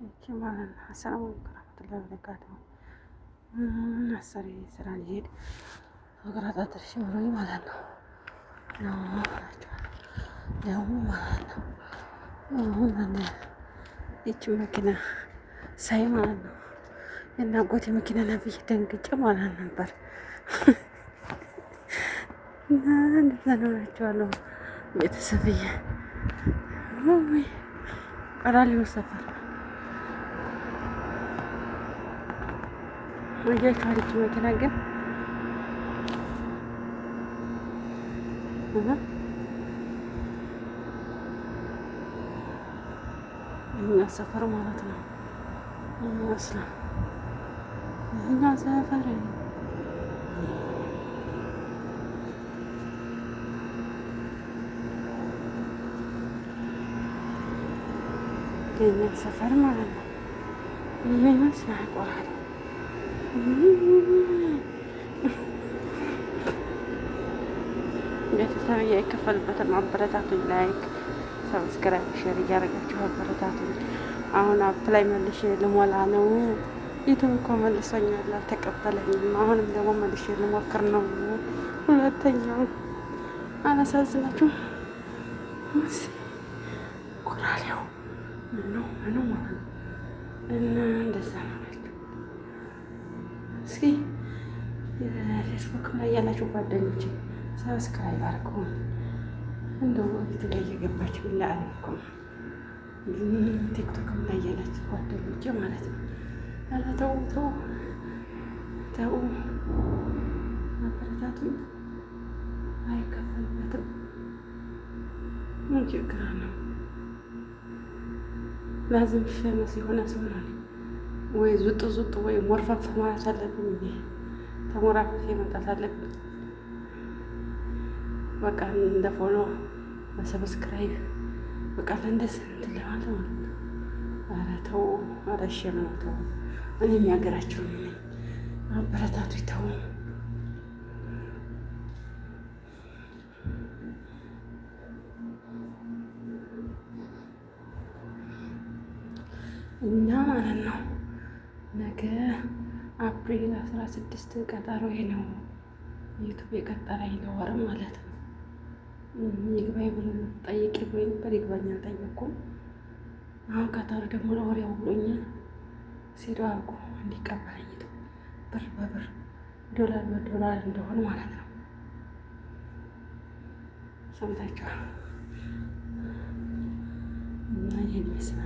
ይቺ ማለት ነው። አሰላሙ አለይኩም ወራህመቱላሂ ወበረካቱሁ። አሰሪ ስራ ሊሄድ አገራት አድርሼ ብሎኝ ማለት ነው ነው እላቸዋለሁ። ደግሞ ማለት ነው አሁን አንድ ይቺ መኪና ሳይ ማለት ነው የእነ አጎቴ መኪና ናት ብዬ ደንግጬ ማለት ነበር። እና እንደዛ ነው እላቸዋለሁ። ቤተሰብዬ ቀራሊዮ ሰፈር አያችኋል። ይቺ መኪና ግን እኛ ሰፈር ማለት ነው ይመስላል። እኛ ሰፈር የኛ ሰፈር ማለት ነው ይመስላል። ቆራል ቤተሰብ እያይከፈልበትን አበረታቱኝ። Like፣ subscribe፣ share እያደረጋችሁ አበረታቱኝ። አሁን apply መልሼ ልሞላ ነው። YouTube እኮ መልሶኛል፣ አልተቀበለኝም። አሁንም ደግሞ መልሼ ልሞክር ነው። ሁለተኛውን አላሳዝናችሁም? ቆራሌው ምኑ ምኑ ማለት ነው እና እንደዛ ነው ናቸው። እስኪ ፌስቡክ ላይ ያላችሁ ጓደኞች subscribe አድርጉ። እንደው ቤት ላይ እየገባችሁ ላአለኩም ቲክቶክም ላይ ያላችሁ ጓደኞች ማለት ነው። ኧረ ተው ተው ተው፣ አበረታቱኝ። አይከፈልበትም። ምን ችግር አለው? لازم famous የሆነ ሰው ነው ወይ ዙጥ ዙጥ ወይ ሞርፈፍ ማለት አለብኝ። እኔ ተሞራፍፌ መምጣት አለብኝ። በቃ እንደ follow በ subscribe በቃ ለእንደዚህ እንትን ለማለት ማለት ነው። ኧረ ተው፣ ኧረ shame ነው ተው። እኔም ያገራችሁ ነኝ። አበረታቱ ተው። እና ማለት ነው ነገ አፕሪል 16 ቀጠሮዬ ነው። YouTube የቀጠረኝ ለወር ማለት ነው። ይግባኝ ብሎ ጠይቄ ብሎኝ ነበር። ይግባኝ አልጠየኩም። አሁን ቀጠሮ ደግሞ ለወር ያው ብሎኛል። ሲሉ አድርጎ እንዲቀበለኝ ብር በብር ዶላር በዶላር እንደሆነ ማለት ነው። ሰምታችኋል። እና ይህን ይመስላል።